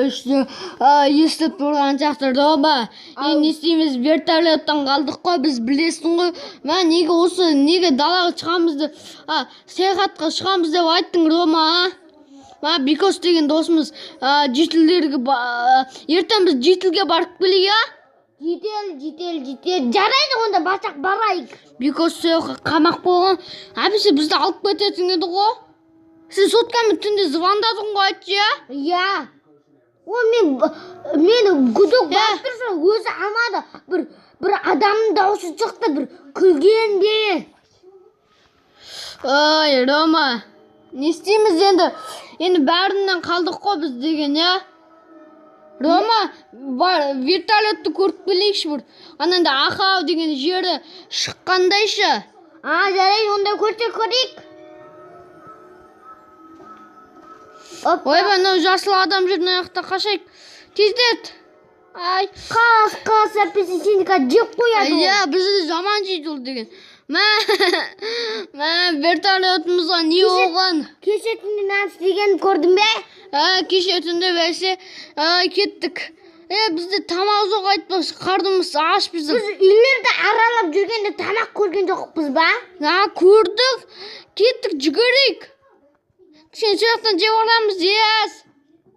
Естіп тұрған сияқты, Рома. Енді не істейміз? Вертолеттан қалдық қой біз, білесің ғой. Мә, неге осы, неге далаға шығамыз деп, саяхатқа шығамыз деп айттың, Рома, а? Мә, Бикос деген досымыз, жительдерге ертең біз жительге барып келейік, а? Жител, жител, жител. Жарайды, онда барсақ барайық. Бикос сол жаққа қамақ болған. Әбіше бізді алып кететін еді ғой. Сен соткамен түнде звондадың ғой, айтшы, иә? Иә. О, мен гудок барып тұрсам, өзі алмады. Бір адамның дауысы шықты, бір күлген бе. Ой, Рома, не істейміз енді? Енді бәрінен қалдық қой біз деген, иә? Рома, бар, вертолетті көріп келейікші бір. Ананда Ахау деген жері шыққандайшы. А, жарайды, онда көрсек көрейік. Опа. Ойбай, мынау жасыл адам жүр мына жақта, қашайық. Тездет. Ай. Қас, қас, әппесе сені қазір жеп қояды ол. Иә, бізді жаман жейді ол деген. Мә, мә, вертолетімізге не болған? Кеше түнде нан істегенін көрдің бе? Ә, кеше түнде бәсе, кеттік. Бізде тамақ жоқ айтпақшы, қарнымыз аш біздің. Біз үйлерді аралап жүргенде тамақ көрген жоқпыз ба? А, көрдік. Кеттік, жүгірейік. Кішкене сол жақтан жеп аламыз, ес.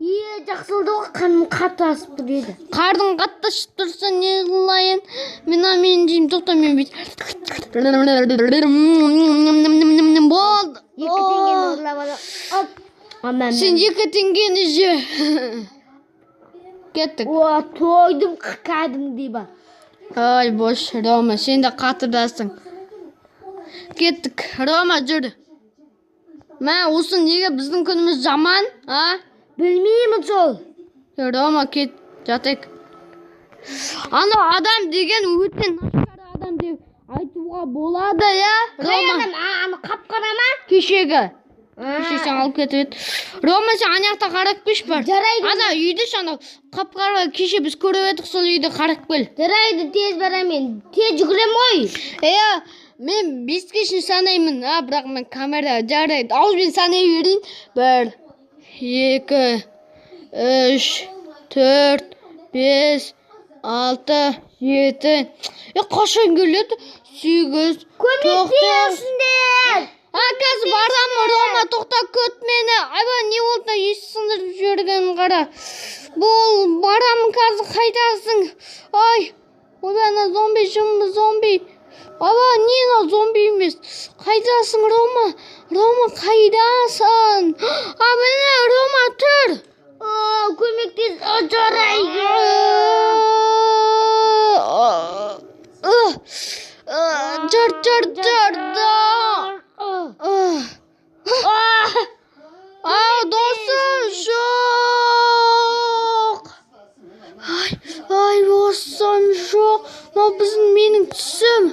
Е, жақсы болды ғой, қарным қатты асып тұр еді. Қарның қатты ашып тұрса не қылайын? Мен мен жеймін, тоқта, мен бүйтіп. Болды. 2 теңгені ұрлап алдым. Оп. Аман. Сен 2 теңгені же. Кеттік. О, тойдым кәдімгідей ба. Ай, бош, Рома, сен де қатырдасың. Кеттік, Рома, жүр. Мә, осы неге біздің күніміз жаман, а? Білмеймін сол. Рома, кет, жатайық. Анау адам деген өте нашар адам деп айтуға болады, иә? Қай Рома, адам? А, ана қап-қара ма? Кешегі. Кеше сен алып кетіп еді. Рома, сен ана жақта қарап келші бар. Жарайды. Ана үйді ше, анау қап-қара кеше біз көріп едік, сол үйді қарап кел. Жарайды, тез барамын мен. Тез жүгірем ғой. Иә, мен 5-ке шейін санаймын, а, бірақ мен камера, жарайды, ауызбен санай берейін. 1, 2, 3, 4, 5, 6, 7. Қашан келеді? 8, 9. Көмектесіңдер. А, қазір барамын, Рома, тоқта, күт мені. Айбай, не болды, ес сындырып жібергенін қара. Бол, барамын қазір, қайдасың? Ай, ойбай, ана зомби, жынды зомби. Ала, не мынау зомби емес. Қайдасың, Рома? Рома, қайдасың? А, міне, Рома, тұр. О, көмектес, о, жарайды. Жүр, жүр, жүр, да. Ау, досым, жоқ. Ай, ай, досым, жоқ. Мынау біздің менің түсім.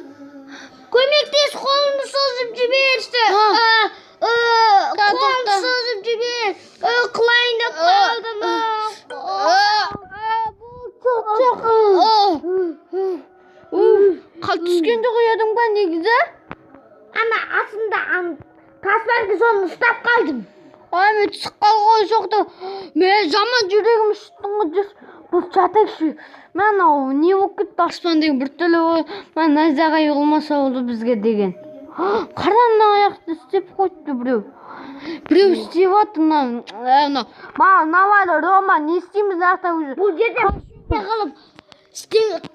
Көмектес, қолымды созып жіберші. Қолымды тоқта. созып жібер. Құлайын деп қалдым. Жоқ, жоқ. Қал түскен жоқ едің ба негізі? Ана астында тас бар екен, соны ұстап қалдым. Ай, мен түсіп қалған жоқ та. Мен жаман жүрегім шықты ғой, жүр. Бұл жатайықшы. Мә, анау не болып кетті аспан деген біртүрлі ой. Мә, найзағай болмаса болды бізге деген. Қара, мына аяқты істеп қойыпты біреу. Біреу істеп жатыр мына, мынау. Ма, мынау Рома, не істейміз мына жақта уже? Бұл жерде қылып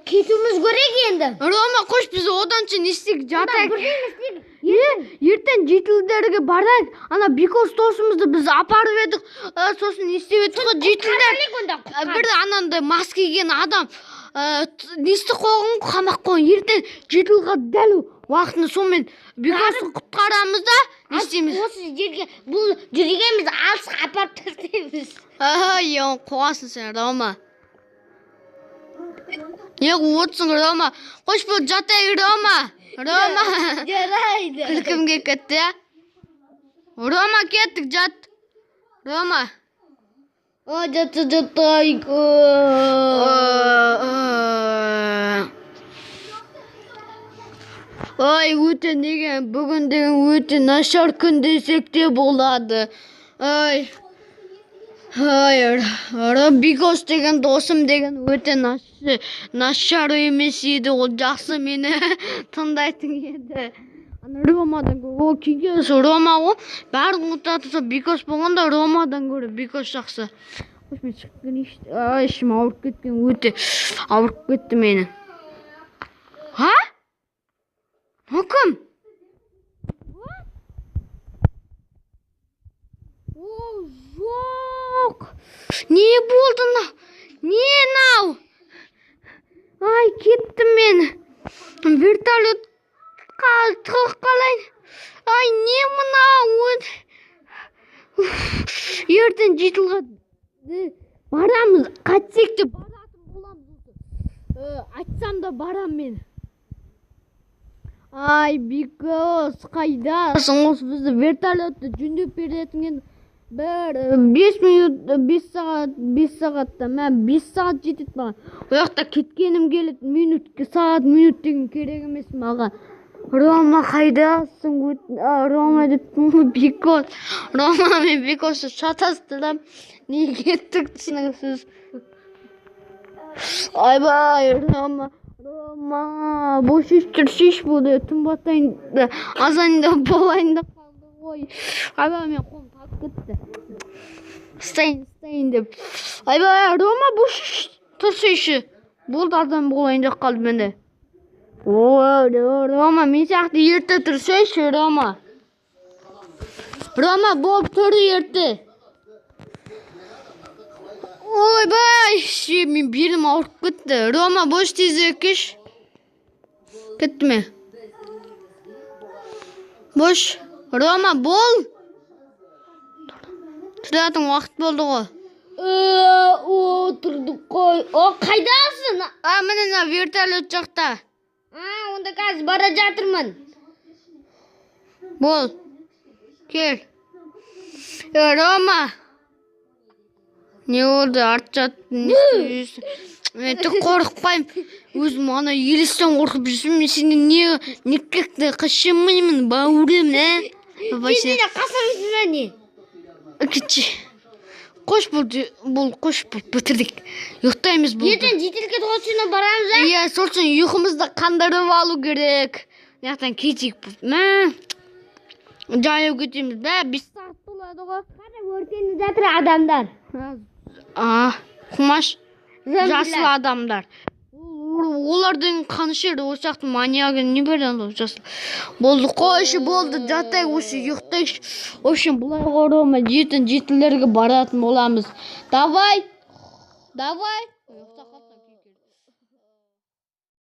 кетуіміз керек енді. Рома, қош, біз оданша не істейік, жатайық. Бірдеңе істейік. Ертең жительдерге барайық. Ана Бикос досымызды біз апарып едік. Сосын не істеп едік қой, жительдер. Құтқарайық онда, құтқар. Бір анандай маска киген адам, не істеп қойған, қамақ қойған. Ертең жительға дәл уақытында сонымен Бикосты құтқарамыз да, не істейміз? Осы жерге, бұл жүргеніміз алысқа апарып тастаймыз. Ай, қуасың сен, Рома. Не қуып отырсың, Рома? Қош бол, жатайық, Рома. Рома. Жарайды. Күлкім келіп кетті, иә? Рома, кеттік, жат. Рома. О, жата, жатайық. Ай, өте неге бүгін деген өте нашар күн десек те болады. Ай. Hayır. Бикос деген досым деген өте нашар емес еді. Ол жақсы мені тыңдайтын еді. Ана Ромадан гөрі ол кейде сол Рома ғой, бәрін ұмытады. Сол Бикос болғанда, Ромадан гөрі Бикос жақсы. Қош, мен шығып келейінші. Ай, ішім ауырып кеткен, өте ауырып кетті мені. Ха, мынау кім? О, жоқ, не болды мынау? Не мынау? Ай, кеттім мен, вертолетқа тығылып қалайын. Ай, не мынау? Уф, ертең Жетілға барамыз, қайтсек те баратын боламыз осы. Айтсам да барам мен. Ай, Бикос, қайдасың? Осы бізді вертолетті жөндеп беретін еді бір 5 минут, 5 сағат, 5 сағатта, мә, 5 сағат жетеді маған. Ол жақта кеткенім келеді. Минут, сағат, минут деген керек емес маған. Рома, қайдасың? Рома деппін ғой, Бикос. Рома мен Бикосты шатастырам. Не кеттік, түсініксіз. Айбай, Рома, Рома, бұл шеш, болды, түн батайын да, азан да болайын да қалды ғой. Айбай, мен қолым талып кетті ұстайын, ұстайын деп. Айбай, Рома, бұл тұрсайшы, болды, азан болайын деп қалды менде. О, Рома, мен сияқты ерте тұрсайшы, Рома. Рома, болып тұр ерте. Ойбай, ше, мен белім ауырып кетті. Рома, бош, тезірек кеш. Кетті ме? Бош. Рома, бол. Тұратын уақыт болды ғой. Отырдық қой. О, қайдасың? А, міне, мына вертолет жақта. А, онда қазір бара жатырмын. Бол. Кел. Е, Рома. Не болды? Арт жат, не істеп жүрсің? Мен тек қорықпаймын. Өзім ана елестен қорқып жүрсем, мен сенен не никак та қашамаймын, бауырым, ә? Вообще. Сен қашамайсың ба, не? Кетші. Қош, болды, бол, қош, болды, бітірдік. Ұйықтаймыз, болды. Ертең Жетілге тоғызына барамыз, а? Иә, сол үшін ұйқымызды қандырып алу керек. Мына жақтан кетейік. Мә. Жаяу кетеміз. Бә, 5 сағат болады ғой. Қара, өртеніп жатыр адамдар. А, Құмаш, Зомбилар. жасыл адамдар. Олардың қаншер осы жақта маньягі не бар ана жасыл. Болды, қойшы, болды, жатайық, осы ұйықтайықшы. В общем, былай ғой, Рома, ертең Жетілерге баратын боламыз. Давай. Давай. Ұйықта.